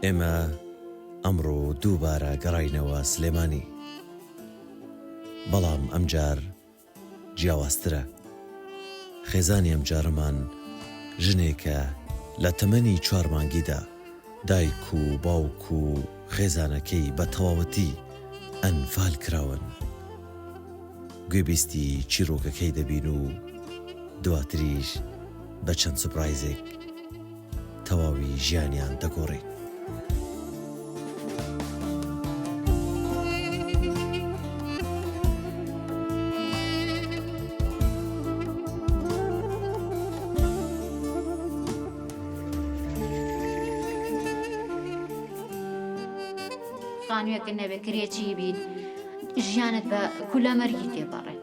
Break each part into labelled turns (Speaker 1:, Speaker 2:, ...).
Speaker 1: ئێمە ئەمڕۆ دووبارە گەڕاینەوە سلێمانی. بەڵام ئەمجار جیاوازترە. خێزانی ئەمجارەمان ژنێکە لە تەمەنی چوار مانگیدا دایک و باوک و خێزانەکەی بە تەواوەتی ئەنفال کراون. گوێبیستی چیرۆکەکەی دەبین و دواتریش بە چەند سوپرایزێک تەواوی ژیانیان دەگۆڕین.
Speaker 2: خانوویەکت نەبێ کرێچی بیت ژیانت بە کولە مەرگی تێپەڕێ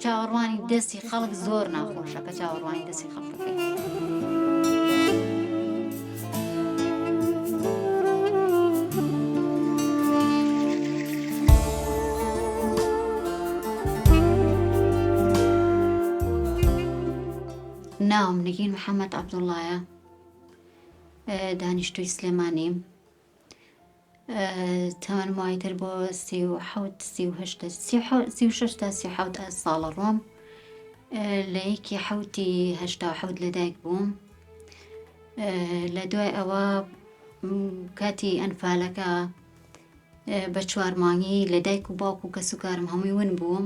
Speaker 2: چاوەڕوانی دەستی خەڵک زۆر ناخۆشە کە چاوەڕوانی دەستی خەڵکەکەی. ناوم نگین محەممەد عەبدوڵڵایە دانیشتووی سلێمانیم تەمەنم وای تر بۆ 37 38 36 تا 37 ساڵە ڕۆم لە یەکی حوتی هەشتا حوت لەدایک بووم لە دوای ئەوە کاتی ئەنفالەکە بە چوار مانگی لە دایک و باوک و کەسوکارم هەمووی ون بووم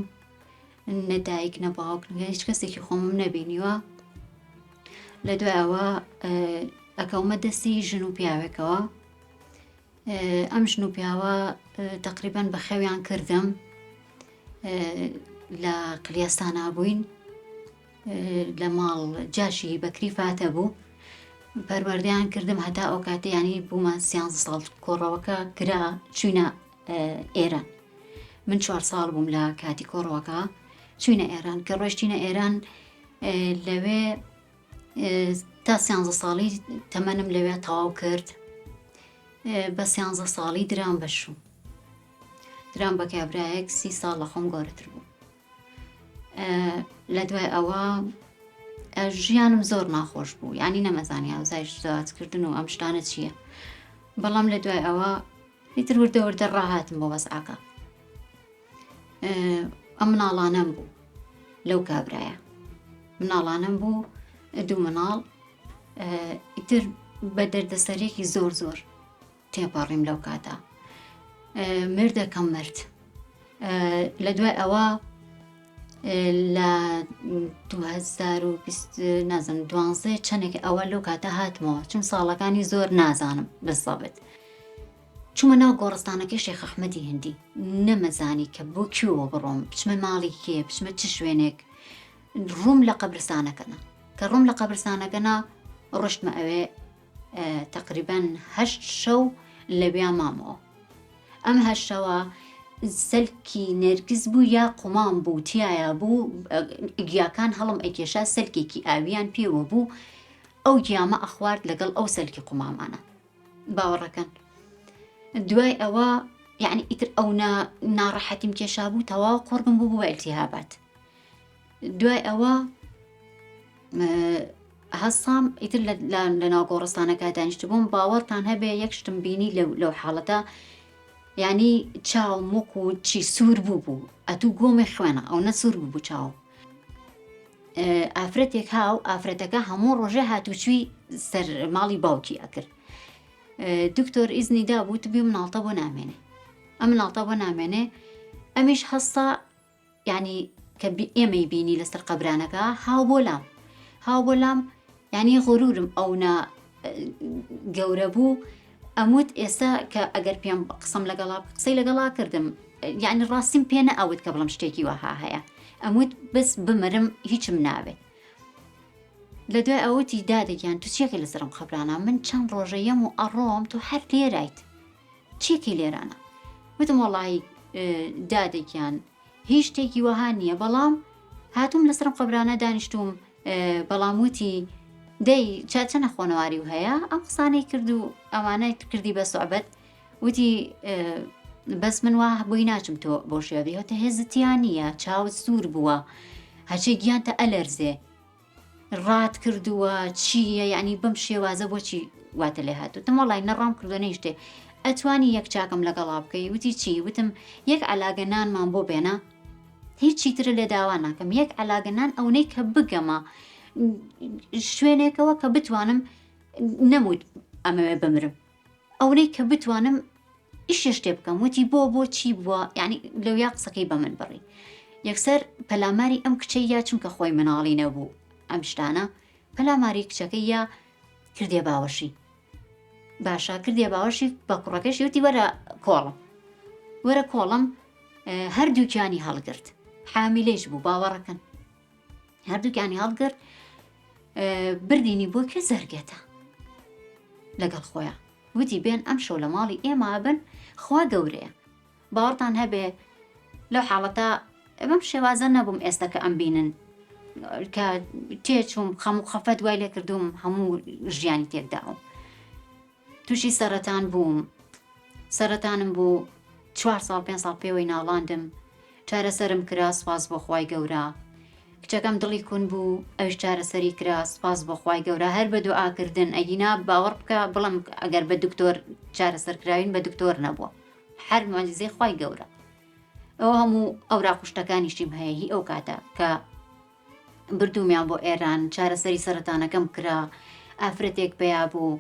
Speaker 2: نە دایک نە باوک هیچ کەسێکی خۆمم نەبینیوە لە دوای ئەوە ئەکەومە دەستی ژن و پیاوێکەوە ئەم ژن و پیاوە تقریبان بە خەویان کردم لە قلیاستانا بووین لە ماڵ جاشی بەکری فاتە بوو پەروەردەیان کردم هەتا ئەو کاتە ینی بوومە سیانزە ساڵ کۆڕەوەکە کرا چوینە ئێران من چوار ساڵ بووم لە کاتی کۆڕەوەکە چوینە ئێران کە ڕۆشتینە ئێران لەوێ تا سیانزە ساڵی تەمەنم لەوێ تەواو کرد بە سیانزە ساڵی درام بە شوو درام بە کابرایەک سی ساڵ لە خۆم گەورەتر بوو لە دوای ئەوە ژیانم زۆر ناخۆش بوو ینی نەمەزانی هاوزای زواجکردن و ئەم شتانە چییە بەڵام لە دوای ئەوە ئیتر وردە وردە ڕاهاتم بۆ وەزعەکە ئەم مناڵانەم بوو لەو کابرایە مناڵانم بوو دوو مناڵ ئیتر بە دەردەسەرێکی زۆر زۆر تێپەڕیم لەو کاتە مردەکەم مرد لە دوای ئەوە لە 2020 نازم دوانزێ چەندێک ئەوە لەو کاتە هاتمەوە چون ساڵەکانی زۆر نازانم بزەبت چوومە ناو گۆڕستانەکەی شێخ ئەحمەدی هندی نەمەزانی کە بۆ کوێوە بڕۆم بچمە ماڵی کێ بچمە چ شوێنێک ڕووم لە قەبرستانەکەنا کە ڕووم لە قەبرستانەکەنا ڕۆشتمە ئەوێ تقریبان هەشت شەو لەویا مامەوە ئەم هەشتەوە سەلکی نێرگز بوو یا قومان بوو تایە بوو گیاکان هەڵم ئەکێشا سەلکێکی ئاویان پێوە بوو ئەو گیامە ئەخوارد لەگەڵ ئەو سەلکی قومامانە باوەڕەکەن دوای ئەوە یعنی ئیتر ئەو ناڕەحەتیم کێشا بوو تەواو قوڕگم بوو بوو بە التهابات دوای ئەوە هەستام ئیتر لە ناو گۆڕستانەکە دانیشت بووم باوەڕتان هەبێ یەک شتم بینی لەو حاڵەتە ینی چاوم وەکو چی سوور بوو بوو ئەتوو گۆمی خوێنە ئەو نە سوور بوو چاو ئافرەتێک هاو ئافرەتەکە هەموو ڕۆژێ هاتوچوی سەر ماڵی باوکی ئەکرد دکتۆر ئیزنی دابوو تبی مناڵتە بۆ نامێنێ ئەم مناڵتە بۆ نامێنێ ئەمیش هەستا یعنی کە ئێمەی بینی لەسەر قەبرانەکە هاو بۆ لام هاو بۆ لام یعنی غرورم ئەو نا گەورە بوو ئەموت ئێستا کە ئەگەر پێم قسەم لەگەڵا قسەی لەگەڵا کردم یعنی ڕاستیم پێ نەئەوت کە بڵم شتێکی وەها هەیە ئەموت بەس بمرم هیچم ناوێت لە دوای ئەوتی دادەگیان تو چیەکە لەسەرم قەبرانە من چەند ڕۆژە یەم و ئەڕۆم تۆ هەر لێرایت چیەکەی لێرانە وتم وەڵی دادەگیان هیچ شتێکی وەها نییە بەڵام هاتووم لەسەرم قەبرانە دانیشتوم بەڵام وتی دەی چا چەنە خۆنەواری و هەیە ئەم قسانەی کرد و ئەوانەی کردی بە سوعبەت وتی بەس من وا بۆی ناچم تۆ بۆ شێوی هەتە هێزتیان نییە چاوت سوور بووە هەچێ گیانتە ئەلەرزێ ڕات کردووە چییە یعنی بەم شێوازە بۆچی؟ واتە لێ هاتوو تم وەڵای نەڕام کردو نەیشتێ ئەتوانی یەک چاکم لەگەڵا بکەی وتی چی وتم یەک عەلاگە نانمان بۆ بێنە هیچی ترە لێ داوا ناکەم یەک عەلاگە نان ئەونەی کە بگەمە شوێنێکەوە کە بتوانم نەموت ئەمەوێ بمرم ئەونەی کە بتوانم ئیشێ شتێ بکەم وتی بۆ بۆ چی بووە یعنی لەویا قسەکەی بە من بڕی یەکسەر پەلاماری ئەم کچەی یا چونکە خۆی مناڵی نەبوو ئەم شتانە پەلاماری کچەکەی یا کردێ باوەشی باشە کردێ باوەشی بە کوڕەکەشی وتی وەرە کۆڵم وەرە کۆڵم هەردووکیانی هەڵگرت حامیلەیش بوو باوەڕەکەن هەردووکیانی هەڵگرت بردینی بۆ کوێ زەرگێتە لەگەڵ خۆیان وتی بێن ئەم شەو لە ماڵی ئێمە بن خوا گەورەیە باوەڕتان هەبێ لەو حاڵەتە بەم شێوازە نەبووم ئێستا کە ئەم بینن کە تێچووم خەم و خەفەت وای لێ کردوم هەموو ژیانی تێکداوم تووشی سەرەتان بووم سەرەتانم بوو چوار ساڵ پێ ساڵ پێوەی ناڵاندم چارەسەرم کرا سپاس بۆ خوای گەورە کچەکەم دڵی کون بوو ئەویش چارەسەری کرا سپاس بۆ خوای گەورە هەر بە دوعاکردن ئەگینا باوەڕ بکە بڵم ئەگەر بە دکتۆر چارەسەر کراوین بە دکتۆر نەبووە هەر معجزەی خوای گەورە ئەوە هەموو ئەوراق و شتەکانیشیم هەیە هی ئەو کاتە کە بردومیان بۆ ئێران چارەسەری سەرەتانەکەم کرا ئافرەتێک پیا بوو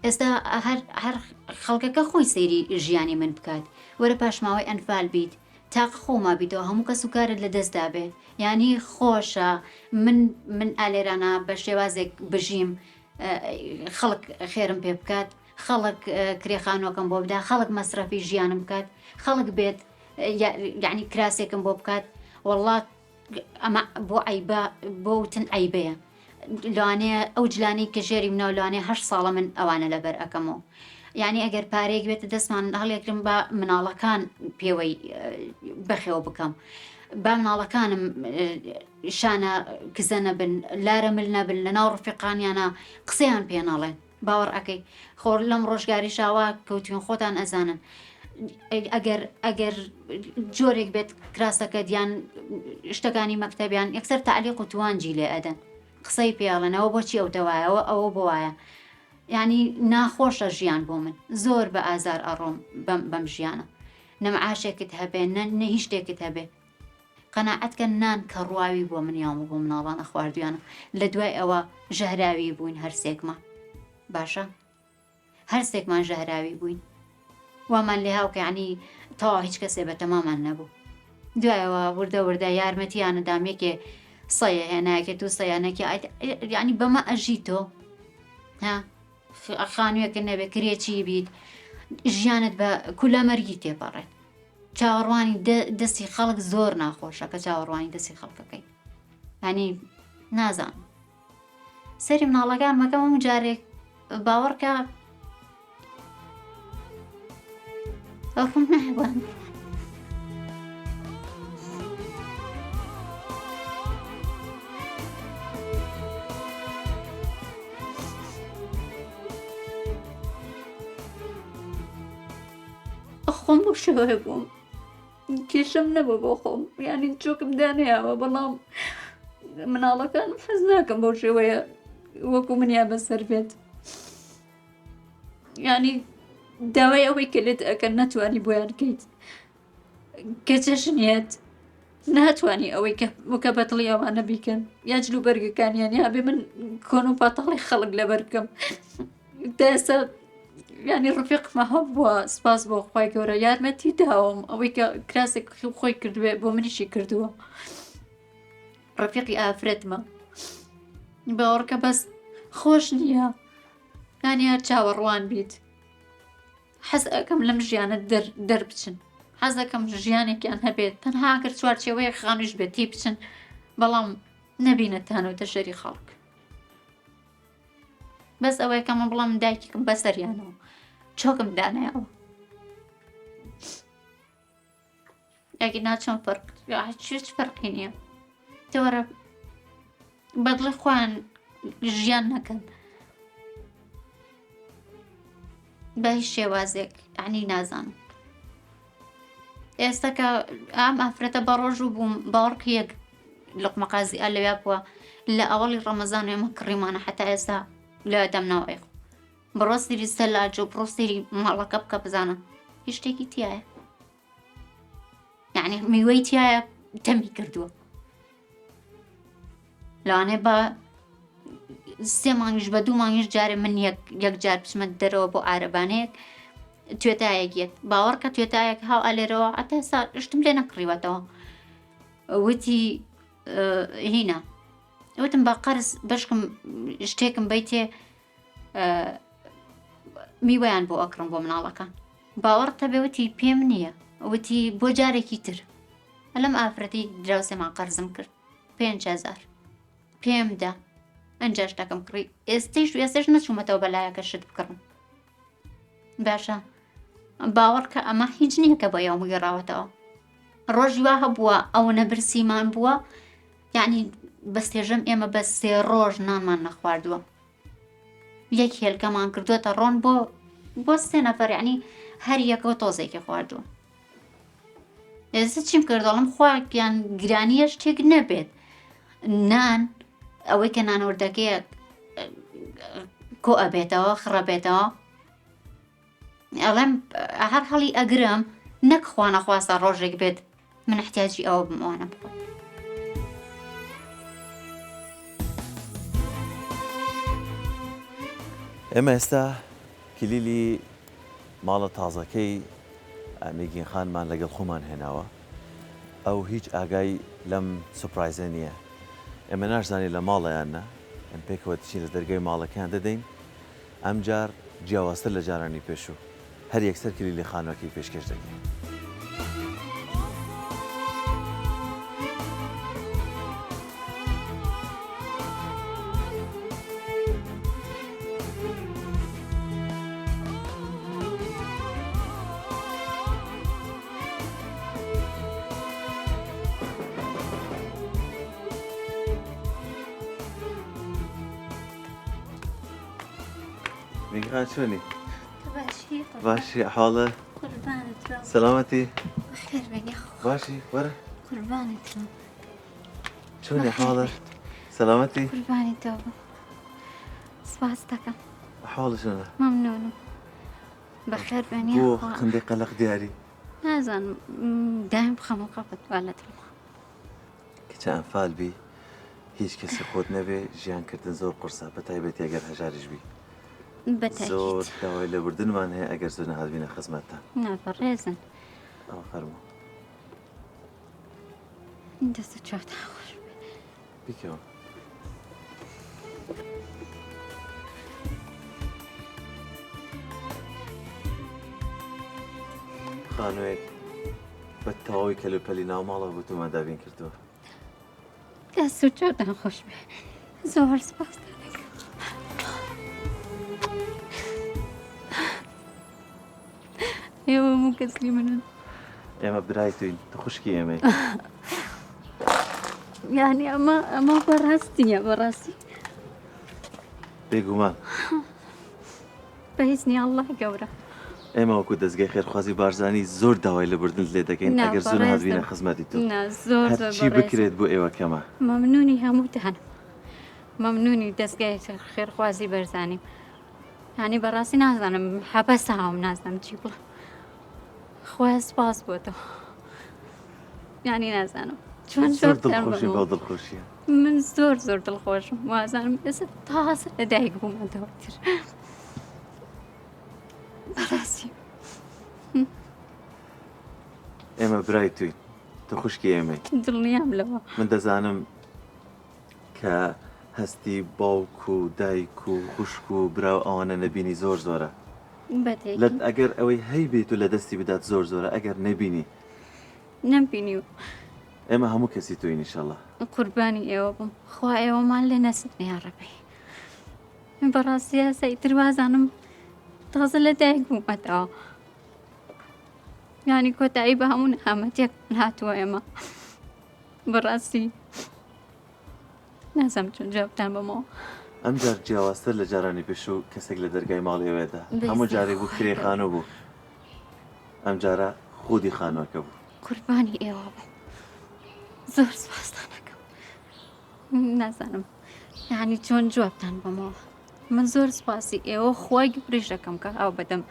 Speaker 2: ئێستا هەر هەر خەڵکەکە خۆی سەیری ژیانی من بکات وەرە پاشماوەی ئەنفال بیت تاق خۆما بیتەوە هەموو کەس و کارت لە دەستدا بێ یانی خۆشە من من ئالێرانە بە شێوازێک بژیم خەڵک خێرم پێ بکات خەڵک کرێ خانوەکەم بۆ بدا خەڵک مەسرەفی ژیانم بکات خەڵک بێت یعنی کراسێکم بۆ بکات والله ئەمە بۆ عەیبە بۆ وتن عەیبەیە لەوانەیە ئەو جلانەی کە ژێری منەوە لەوانەیە هەشت ساڵە من ئەوانە لەبەر ئەەکەمەوە یعنی ئەگەر پارەیەک بێتە دەستمان هەڵێکرم بە مناڵەکان پێوەی بەخێوە بکەم با مناڵەکانم شانە کزە نەبن لارە مل نەبن لە ناو ڕفیقانیانە قسەیان پێ ناڵێن باوەڕ ئەکەی خۆ لەم ڕۆژگاریشا وا کەوتوین خۆتان ئەزانن ئەگەر ئەگەر جۆرێک بێت کراسەکەت یان شتەکانی مەکتەبیان یەکسەر تعلیق و توانجی لێ ئەدەن قسەی پێڵێنەوە بۆچی ئەو تەوایەوە ئەوە بۆ وایە یعنی ناخۆشە ژیان بۆ من زۆر بە ئازار ئەڕۆم بەم بەم ژیانە نەمعاشێکت هەبێ نە نە هیچ شتێکت هەبێ قەناعەت کە نان کە ڕواوی بۆ من یاومە بۆ مناڵانە خواردویانە لە دوای ئەوە ژەهراوی بووین هەرسێکمان باشە هەرسێکمان ژەهراوی بووین وامان لێ هاوکە ینی تەواو هیچ کەسێ بە تەمامان نەبوو دوایەوە وردە وردە یارمەتیانە دام یەکێ سەیە هێنایەکێ تو سەیانەکی ینی بەمە ئەژی تۆ ها خانوویەکە نەبێ کرێچی بیت ژیانت بە کولە مەرگی تێپەڕێت چاوەڕوانی دەستی خەڵک زۆر ناخۆشە کە چاوەڕوانی دەستی خەڵکەکەی ینی نازانم سەری مناڵەکان مەکەم هەموو جارێک باوەڕکە ئەوم نایبان.
Speaker 3: خۆم بەو شێوەیە بووم کێشەم نەبوو بۆ خۆم یانی چۆکم دانەیاوە بەڵام مناڵەکان حەز ناکەم بەو شێوەیە وەکو منیان بەسەر بێت ینی داوای ئەوەی کە لێت ئەکەن نەتوانی بۆیان کەیت کە چەشنیەت ناتوانی ئەوەی کە وکە بەدڵی ئەوانە بیکەن یا جل و بەرگەکانیان یا بێ من کۆن و پاتاڵی خەڵک لەبەر بکەم دەسە ینی ڕفیقمە هەبووە سپاس بۆ خی گەورە یارمەتی داوم ئەوەی کە کراسێک خۆی کردوێ بۆ منیشی کردووە ڕفیقی ئافرەتمە باوەڕکە بەس خۆش نییە یانی هەر چاوەڕوان بیت حەز ئەکەم لەم ژیانە دەربچن حەز ئەکەم ژیانێکیان هەبێت تەنها ئەگەر چوارچێوەیەک خانوویش بێت تی بچن بەڵام نەبینە تانە و تەشەری خەڵک بەس ئەوەیە کە من بڵام دایکێکم بەسەریانەوە چۆکم دانایەوە ئەگەر ناچۆن فەرق هیچ فەرقی نییە تۆرە بەدڵی خۆیان ژیان نەکەن بە هیچ شێوازێک عنی نازانم ئێستا کە ئەم ئافرەتە بە ڕۆژ و بووم باوەڕکە یەک لقمە قازی ئە لەویا بووە لە ئەوەڵی ڕەمەزان ئێمە کڕیمانە حتا ئێستا.
Speaker 2: لە دەم ناوەی خۆ بڕۆ سەیری سەلاجە و بڕۆ سەیری ماڵەکە بکە بزانە هیچ شتێکی تایە یعنی میوەی تایە تەمی کردووە لەوانەیە بە سێ مانگیش بە دوو مانگیش جارێ من یەک یەک جار بچمە دەرەوە بۆ عارەبانەیەک توێتایەک یەت باوەڕکە توێتایەک هاو ئەلێرەوە ئەتا سا شتم لێ نەکڕیوەتەوە وتی هینا وتم بە قەرز بەشکم شتێکم بیتێ میوەیان بۆ ئەکڕم بۆ مناڵەکان باوەڕ تەبێ وتی پێم نییە وتی بۆ جارێکی تر لەم ئافرەتی دراوسێمان قەرزم کرد 5هزار پێم دا ئەنجا شتەکەم کڕی ئێستەیش و ئێستەش نەچوومەتەوە بەلایەکە شت بکڕم باشە باوەڕ کە ئەمە هیچ نییە کە بۆ ئێوەم گەڕاوەتەوە ڕۆژی وا هەبووە ئەوەنە برسیمان بووە یعنی بەستێژەم ئێمە بە سێ ڕۆژ نانمان نەخواردووە یەک هێلکەمان کردووەتە ڕۆن بۆ بۆ سێ نەفەر یعنی هەر یەکەوە تۆزێکی خواردووە ئێستا چیم کرد دەڵم خواکیان گرانیە شتێک نەبێت نان ئەوەی کە نانوردەکەیە کۆ ئەبێتەوە خڕەبێتەوە ئەڵێم هەر هەڵی ئەگرم نەک خوانەخواستە ڕۆژێک بێت من احتیاجی ئەوە بم ئەوانە بخۆم.
Speaker 1: ئێمە ئێستا کلیلی ماڵە تازەکەی میگین خانمان لەگەڵ خۆمان هێناوە ئەو هیچ ئاگای لەم سوپرایزە نییە ئێمە ناشزانین لە ماڵە یان نا ئێم پێکەوە دەچین لە دەرگای ماڵەکەیان دەدەین ئەمجار جیاوازتر لە جارانی پێشوو هەر یەکسەر کلیلی خانووەکەی پێشکێش دەکەین. میگان چۆنی؟ باشی حاڵە سەلامەتی باشی وەرە
Speaker 2: قوربانت
Speaker 1: چۆنی حاڵە سەلامەتی
Speaker 2: قوربانی تۆ سپاس دەکەم
Speaker 1: حاڵ چۆنە
Speaker 2: مەمنونم بەخێر بێن
Speaker 1: بۆ قندەی قەلەق دیاری
Speaker 2: نازانم دایم خەم و خەفەت وا لە دڵمە
Speaker 1: کچە ئەنفال بی هیچ کەسی خۆت نەبێ ژیان کردن زۆر قورسە بە تایبەتی ئەگەر هەژاریش بی زۆر داوای لێبوردنمان هەیە ئەگەر زۆر نەهاتبینە خزمەتتان
Speaker 2: نا بەڕێزن
Speaker 1: ئەوە فەرموو
Speaker 2: دەست و چاوتان خۆش بێ
Speaker 1: بیکەوە خانوویەک بە تەواوی کەلوپەلی ناوماڵەوە بۆ تۆمان دابین کردووە.
Speaker 2: دەست و چاوتان خۆش بێ زۆر سپاستان دەکەم. ئێوە هەموو کەسی منن.
Speaker 1: ئێمە برای توین تۆ خوشکی ئێمەی.
Speaker 2: یعنی ئەمە ئەمە بەڕاستیە بەڕاستی.
Speaker 1: بێگومان.
Speaker 2: بە ئیزنی اللە گەورە.
Speaker 1: ئێمە وەکو دەزگای خێرخوازی بارزانی زۆر داوای لێبوردنت لێ دەکەین ئەگەر زوو نەهاتبینە خزمەتی تۆ. هەرچی بکرێت بۆ ئێوە کەمە.
Speaker 2: مەمنونی هەمووتانم. مەمنونی دەزگای خێرخوازی بەرزانیم. یانی بەڕاستی نازانم حەپەساوم نازانم چی بڵێم. خوایە سوپاس بۆ تۆ. یانی نازانم چۆن
Speaker 1: زۆر دڵخۆشین بەو دڵخۆشیە.
Speaker 2: من زۆر زۆر دڵخۆشم وازانم ئێستا تازە لە دایک بوومەتەوە تر بەڕاستی
Speaker 1: ئێمە برای توین تۆ خوشکی ئێمەی
Speaker 2: دڵنیام لەوە
Speaker 1: من دەزانم کە هەستی باوک و دایک و خوشک و برا و ئەوانە نەبینی زۆر زۆرە ئەگەر ئەوەی هەی بێت و لە دەستی بدات زۆر زۆرە ئەگەر نەبینی
Speaker 2: نەمبینیوە.
Speaker 1: ئێمە هەموو کەسی تۆین ئیشەڵا.
Speaker 2: قوربانی ئێوە بم خوا ئێوەمان لێ نەسێنێ یاڕەبی بەڕاستی ئێستا ئیتر وازانم تازە لە دایک بوومەتەوە یانی کۆتایی بە هەموو نەهامەتێک هاتووە ئێمە بەڕاستی نازانم چۆن جوابتان بەمەوە.
Speaker 1: ئەمجار جیاوازتر لە جارانی پێشوو کەسێک لە دەرگای ماڵی ئێوەدا هەموو جارێک بوو کرێ خانوو بوو ئەمجارە خودی خانووەکە بوو.
Speaker 2: قوربانی ئێوە بم زۆر سوپاستان ئەکەم نازانم یعنی چۆن جوابتان بەمەوە. من زۆر سوپاسی ئێوە خوای گەورەیش دەکەم کە ئاو بەدەم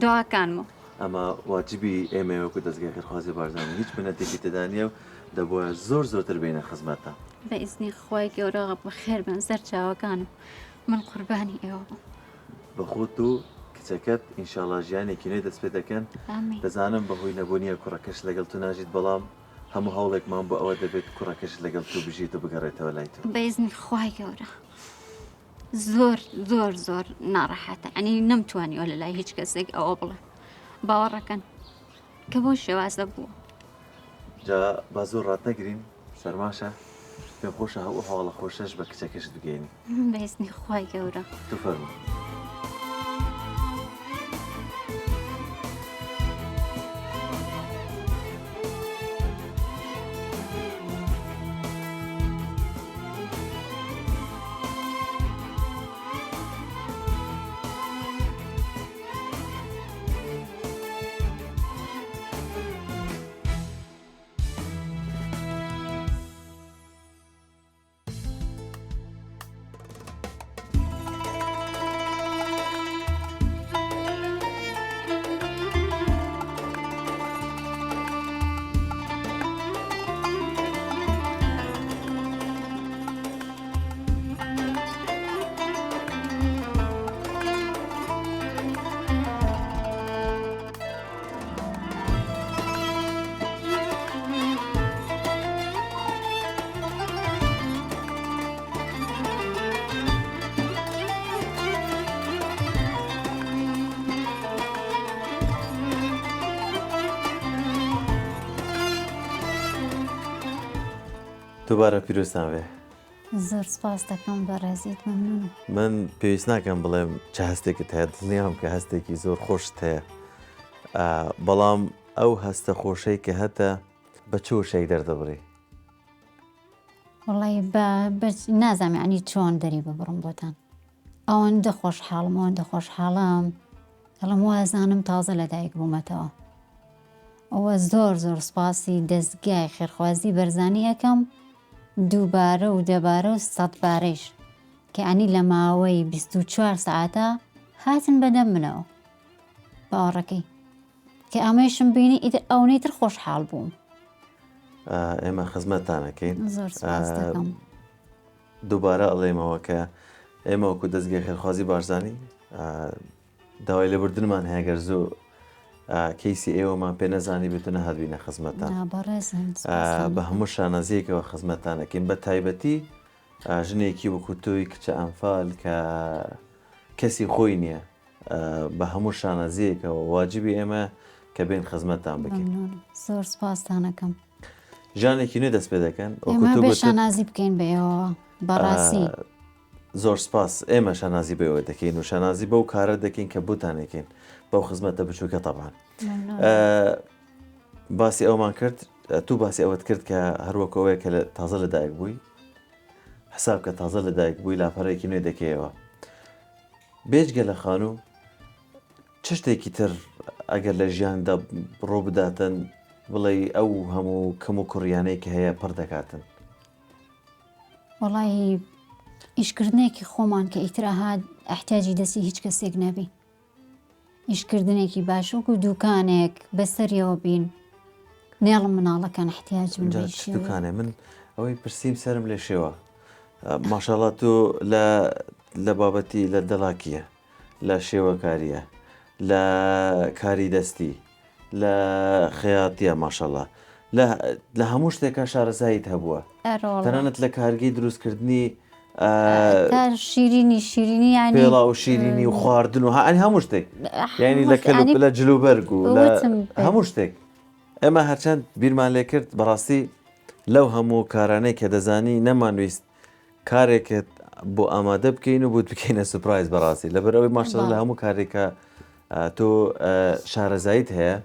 Speaker 2: دوعاکانمەوە.
Speaker 1: ئەمە واجبی ئێمەیە وەکو دەزگای خێرخوازی بارزانی هیچ منەتێکی تێدا نییە و دەبوایە زۆر زۆرتر بێینە خزمەتتان.
Speaker 2: بە ئیزنی خوای گەورە بەخێر بن سەر چاوەکانم من قوربانی ئێوە بم.
Speaker 1: بە خۆت و کچەکەت ئینشاڵا ژیانێکی نوێ دەست پێ دەکەن.
Speaker 2: ئامین.
Speaker 1: دەزانم بەهۆی نەبوونیە کوڕەکەشت لەگەڵ تو ناژیت بەڵام هەموو هەوڵێکمان بۆ ئەوە دەبێت کوڕەکەشت لەگەڵ تو بژیت و بگەڕێتەوە لای تۆ.
Speaker 2: بە ئیزنی خوای گەورە. زۆر زۆر زۆر ناڕەحەتە ئەنی نەمتوانیوە لە لای هیچ کەسێک ئەوە بڵێ باوەڕەکەن کە بۆ شێوازە بووە.
Speaker 1: جا با زۆر ڕات نەگرین سەرماشە پێم خۆشە هەو هەواڵە خۆشەش بە کچەکەشت بگەینی.
Speaker 2: بە ئیزنی خوای گەورە.
Speaker 1: تو فەرموو. دووبارە پیرۆزتان بێ.
Speaker 2: زۆر سپاس دەکەم بەڕێزیت مەمنونم.
Speaker 1: من پێویست ناکەم بڵێم چ هەستێکت هەیە دڵنیام کە هەستێکی زۆر خۆشت هەیە بەڵام ئەو هەستە خۆشەی کە هەتە بە چ وشەیەک دەردەبڕی؟
Speaker 2: وەڵی بە نازانم یعنی چۆن دەری ببڕم بۆتان ئەوەندە خۆشحاڵم ئەوەندە خۆشحاڵم ئەڵم وازانم تازە لەدایک بوومەتەوە ئەوە زۆر زۆر سپاسی دەستگای خێرخوازی بەرزانی ئەەکەم دووبارە و دەبارە و سەدبارەیش کە ئەنی لە ماوەی 24 سعاتە هاتن بەدەم منەوە باوەڕەکەی کە ئەمەیشم بینی ئیتر ئەونەی تر خۆشحاڵ بووم.
Speaker 1: ئێمە خزمەتتانەکەین
Speaker 2: زۆر سپاس دەکەم.
Speaker 1: دووبارە ئەڵێمەوە کە ئێمە وەکو دەستگای خێرخوازی بارزانی داوای لێبوردنمان هەیە گەر زوو کەیسی ئێوەمان پێ نەزانی بێت و نەهاتبینە خزمەتتان بە هەموو شانازیەکەوە خزمەتتانەکەین بە تایبەتی ژنێکی وەکو تۆی کچە ئەنفال کە کەسی خۆی نییە بە هەموو شانازیەکەوە واجبی ئێمە کە بێن خزمەتتان بکەین
Speaker 2: زۆر سپاستانەکەم
Speaker 1: ژیانێکی نوێ دەست پێ دەکەن
Speaker 2: شانازی بکەین بە ئێوە بەڕاستی
Speaker 1: زۆر سپاس ئێمە شانازی بەوە دەکەین و شانازی بەو کارە دەکەین کە بۆتانێکین بەو خزمەتە بچووکە تەبان باسی ئەومان کرد تو باسی ئەوەت کرد کە هەروەکەوەیە کە تازە لەدایک بووی حساب کە تازە لەدایک بووی لاپەڕێکی نوێ دەکەیەوە بێجگە لە خانوو چ شتێکی تر ئەگەر لە ژیاندا ڕوو بداتن بڵێی ئەو هەموو کەم و کوڕیانەی کە هەیە پڕ دەکاتن؟
Speaker 2: وەڵی ئیشکردنێکی خۆمان کە ئیتر ئەها ئەحتاجی دەستی هیچ کەسێک نەبی ئیشکردنێکی باش وەکو دوکانێک بەسەریەوە بین نێڵم مناڵەکان احتیاج بن
Speaker 1: جا چ دوکانێ من ئەوەی پرسیم سرم لێ شێوە ماشاءاللە تۆ لە لە بابەتی لە دەلاکیە لە شێوەکاریە لە کاری دەستی لە خەیاتیە ماشاءاللە لە لە هەموو شتێکا شارەزاییت هەبووە تەنانەت لە کارگەی دروستکردنی
Speaker 2: شیرینی شیرینی
Speaker 1: ینی پێڵا و شیرینی و خواردن و هەنی هەموو شتێک یعنی لە کەل لە جلوبەرگ و هەموو شتێک ئێمە هەرچەند بیرمان لێ کرد بەڕاستی لەو هەموو کارانەی کە دەزانی نەمانویست کارێکت بۆ ئامادە بکەین و بۆت بکەینە سوپرایز بەڕاستی لەبەر ئەوەی ماشاءاللە لە هەموو کارێکە تۆ شارەزاییت هەیە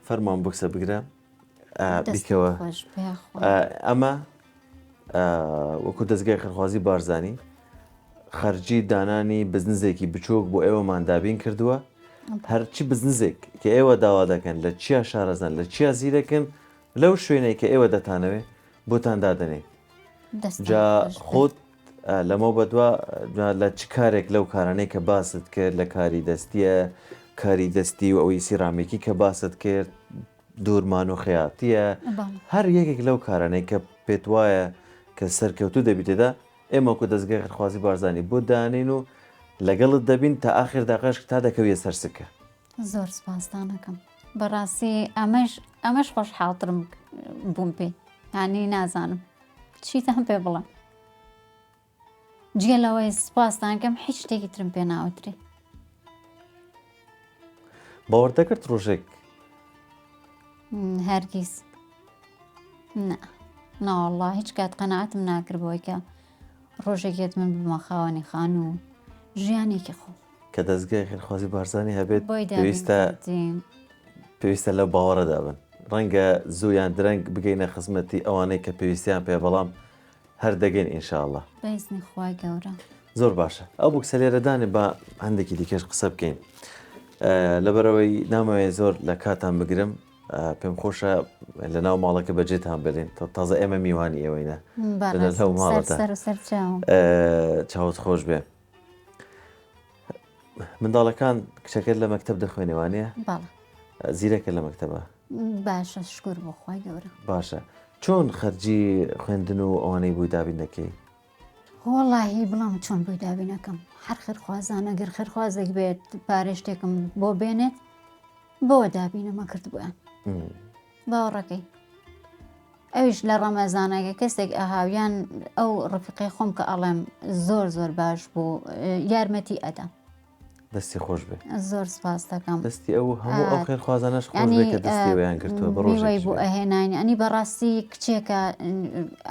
Speaker 1: فەرمان بکسە بگرە بیکەوە ئەمە وەکو دەستگای خێرخوازی بارزانی خەرجی دانانی بزنزێکی بچووک بۆ ئێوەمان دابین کردووە هەرچی بزنزێک کە ئێوە داوا دەکەن لە چیا شارەزان لە چیا زیرەکن لەو شوێنەی کە ئێوە دەتانەوێ بۆتان دادەنێ جا خۆت. لەمەو بەدوا لە چ کارێک لەو کارانەی کە باست کرد لە کاری دەستیە کاری دەستی و ئەوەی سیرامیکی کە باست کرد دوورمان و خەیاتیە هەر یەکێک لەو کارانەی کە پێت وایە کە سەرکەوتوو دەبی تێدا ئێمە وەکو دەزگای خێرخوازی بارزانی بۆت دانین و لەگەڵت دەبین تا ئاخر داقەش تا دەکەویە سەر سکە.
Speaker 2: زۆر سپاستان ئەکەم بەڕاستی ئەمەش ئەمەش خۆشحاڵترم بووم پێی یانی نازانم چیتان پێ بڵێم جگە لەوەی سپاستان کەم هیچ شتێکی ترم پێ ناوترێ.
Speaker 1: باوەڕ دەکرد ڕۆژێک؟
Speaker 2: هەرگیز نا ناوەڵا هیچ کات قەناعەتم ناکرد بۆی کە ڕۆژێک یەت من ببمە خاوەنی خانوو و ژیانێکی خۆم.
Speaker 1: کە دەزگای خێرخوازی بارزانی هەبێت پێویستە پێویستە لەو باوەڕەدا بن ڕەنگە زوو یان درەنگ بگەینە خزمەتی ئەوانەی کە پێویستیان پێ بەڵام هەر دەگەین ان شاء اللە.
Speaker 2: بەئیزنی خوای گەورە.
Speaker 1: زۆر باشە ئەو بوکسە لێرە دانێ با هەندێکی دیکەش قسە بکەین لەبەرەوەی نامەوێت زۆر لە کاتان بگرم پێم خۆشە لە ناو ماڵەکە بەجێتان بێلین تازە ئێمە میوانی ئێوەینە لەو ماڵەتا چاوت خۆش بێ منداڵەکان کچەکەت لە مەکتب دەخوێنێوانە زیرەکە لە مەکتەبە
Speaker 2: باشە شکر بۆ خوای گەورە
Speaker 1: باشە چۆن خەرجی خوێندن و ئەوانەی بۆی دابین دەکەی؟
Speaker 2: وەڵاهی بڵام چۆن بۆی دابینەکەم هەر خێرخوازان ئەگەر خێرخوازێک بێت پارە شتێکم بۆ بێنێت بۆ دابینەمە کرد بۆیان باوەڕەکەی ئەویش لە ڕەمەزانەکە کەسێک ئەهاویان ئەو ڕفیقی خۆم کە ئەڵێم زۆر زۆر باش بوو یارمەتی ئەدا
Speaker 1: دەستی خۆش بێ
Speaker 2: زۆر سپاس دەکەم
Speaker 1: دەستی ئەو هەموو ئەو خێرخوازانەش خۆش بێ کە دەستی ئەویان گرتووە بە ڕۆژێکیش
Speaker 2: بۆ ئەهێناین ئەنی بەڕاستی کچێکە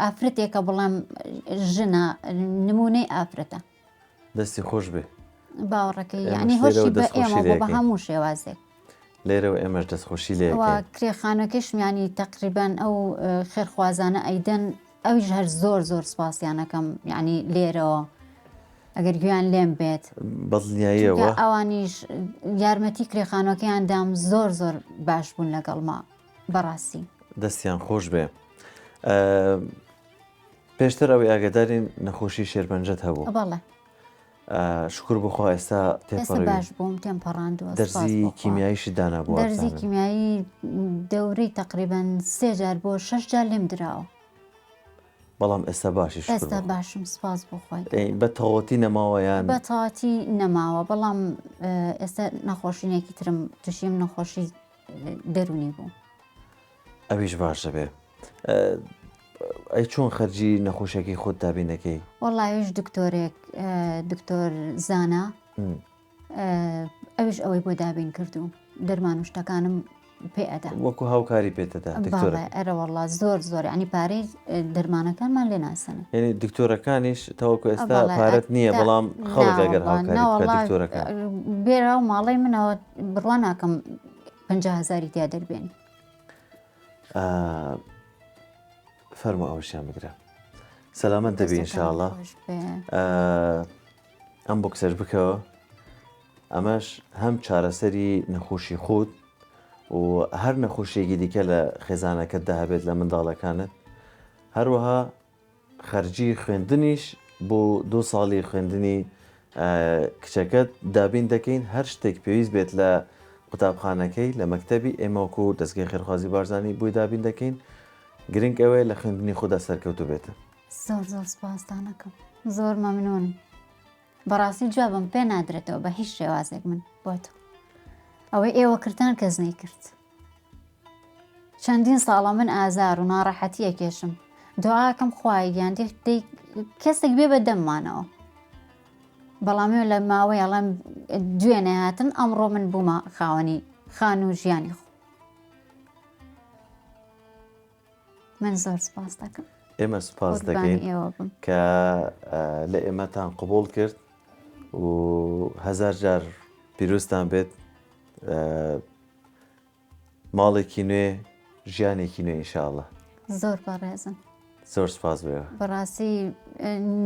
Speaker 2: ئافرەتێکە بڵێم ژنە نمونەی ئافرەتە
Speaker 1: دەستی خۆش بێ
Speaker 2: باوەڕەکەی ینی هۆشی بە ئێمە بۆ بە هەموو شێوازێک
Speaker 1: لێرەوە ئێمەش دەستخۆشی لێ
Speaker 2: کرێخانەکەشم ینی تقریبان ئەو خێرخوازانە ئەیدەن ئەویش هەر زۆر زۆر سپاسیانەکەم یعنی لێرەوە ئەگەر گوێیان لێم بێت
Speaker 1: بەدڵنیاییەوە
Speaker 2: ئەوانیش یارمەتی کرێخانەکەیان دام زۆر زۆر باش بوون لەگەڵما بەڕاستی
Speaker 1: دەستیان خۆش بێ پێشتر ئەوەی ئاگدارین نەخۆشی شێرپەنجەت هەبوو
Speaker 2: بەڵێ
Speaker 1: شکر بخوا ئێستا
Speaker 2: تێپەڕی باش بووم تێم پەڕاندووە
Speaker 1: دەرزی کیمیاییشی دانا بوو
Speaker 2: دەرزی کیمیایی دەورەی تقریبان سێ جار بۆ شش جار لێم دراوە
Speaker 1: بەڵام ئێستا باشی
Speaker 2: شکر ئێستا باشم سپاس بۆ خوای
Speaker 1: بە تەواوەتی نەماوە یان
Speaker 2: بە تەواوەتی نەماوە بەڵام ئێستا نەخۆشینێکی ترم تووشیم نەخۆشی دەرونی بوو
Speaker 1: ئەویش باش دەبێ ئەی چۆن خەرجی نەخۆشیەکەی خۆت دابین دەکەی؟
Speaker 2: وەڵایش دکتۆرێک دکتۆر زانا ئەویش ئەوەی بۆ دابین کردووم دەرمان و شتەکانم پێ ئەدا
Speaker 1: وەکو هاوکاری پێتەدا دکتۆر
Speaker 2: ئەرە وەڵا زۆر زۆر ینی پارەی دەرمانەکانمان لێ ناسەنە
Speaker 1: یعنی دکتۆرەکانیش تاوەکو ئێستا پارەت نییە بەڵام خەڵک ئەگەر هاوکاری دکتۆرەکان
Speaker 2: بێرا و ماڵی منەوە بڕوا ناکەم 50 هزاری تیا دەربێنی
Speaker 1: فەرموو ئەوەشیان بگرە سەلامەت دەبی انشاءاللە ئەم بۆکسەش بکەوە ئەمەش هەم چارەسەری نەخۆشی خۆت و هەر نەخۆشیێکی دیکە لە خێزانەکەتدا هەبێت لە منداڵەکانت هەروەها خەرجی خوێندنیش بۆ دوو ساڵی خوێندنی کچەکەت دابین دەکەین، هەر شتێک پێویست بێت لە قوتابخانەکەی، لە مەکتەبی، ئێمە وەکو دەزگای خێرخوازی بارزانی بۆی دابین دەکەین، گرنگ ئەوەیە لە خوێندنی خۆدا سەرکەوتوو بێت.
Speaker 2: زۆر زۆر سوپاستان ئەکەم زۆر مەمنونم بەڕاستی جوابم پێ نادرێتەوە بە هیچ شێوازێک من بۆ تۆ ئەوەی ئێوە کردتان کەس نەیکرد. چەندین ساڵە من ئازار و ناڕەحەتی ئەکێشم دوعاکەم خوایە گیان دەی کەسێک بێ بە دەممانەوە بەڵام لە ماوەی ئەڵێم دوێنێ هاتن ئەمڕۆ من بوومە خاوەنی خان و ژیانی خۆ من زۆر سپاس دەکەم
Speaker 1: ئێمە سپاس دەکەین کە لە ئێمەتان قبول کرد و هەزار جار پیرۆزتان بێت ماڵێکی نوێ ژیانێکی نوێ ان شاء اللە.
Speaker 2: زۆر بەڕێزن.
Speaker 1: زۆر سپاس بۆ ئێوە.
Speaker 2: بەڕاستی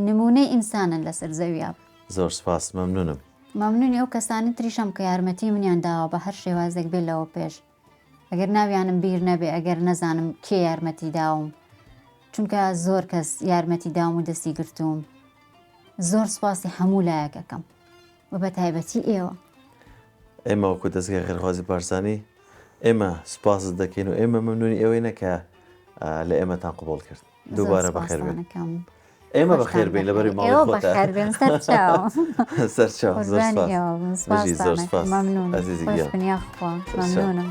Speaker 2: نمونەی ئینسانن لەسەر زەویا.
Speaker 1: زۆر سپاس مەمنونم.
Speaker 2: مەمنونی ئەو کەسانی تریشم کە یارمەتی منیان داوە بە هەر شێوازێک بێ لەوە پێش ئەگەر ناویانم بیر نەبێ ئەگەر نەزانم کێ یارمەتی داوم چونکە زۆر کەس یارمەتی داوم و دەستی گرتووم. زۆر سوپاسی هەموو لایەک ئەکەم و بە تایبەتی ئێوە.
Speaker 1: ئێمە وەکو دەزگای خێرخوازی بارزانی ئێمە سوپاست دەکەین و ئێمە مەمنونی ئێوەینە کە لە ئێمەتان قبوڵ کرد. دووبارە بەخێر بێن. ئێمە بەخێر بین لەبەری ماڵی خۆتە.
Speaker 2: بەخێر بێن سەرچاو.
Speaker 1: سەرچاو زۆر سوپاس.
Speaker 2: قوربانی ئێوە بم
Speaker 1: بژی زۆر
Speaker 2: سوپاستان
Speaker 1: سوپاس.
Speaker 2: مەمنون.
Speaker 1: ئەزیزی
Speaker 2: خۆش
Speaker 1: گیان.
Speaker 2: بن یاخوا
Speaker 1: سەرچاو.
Speaker 2: مەمنونم.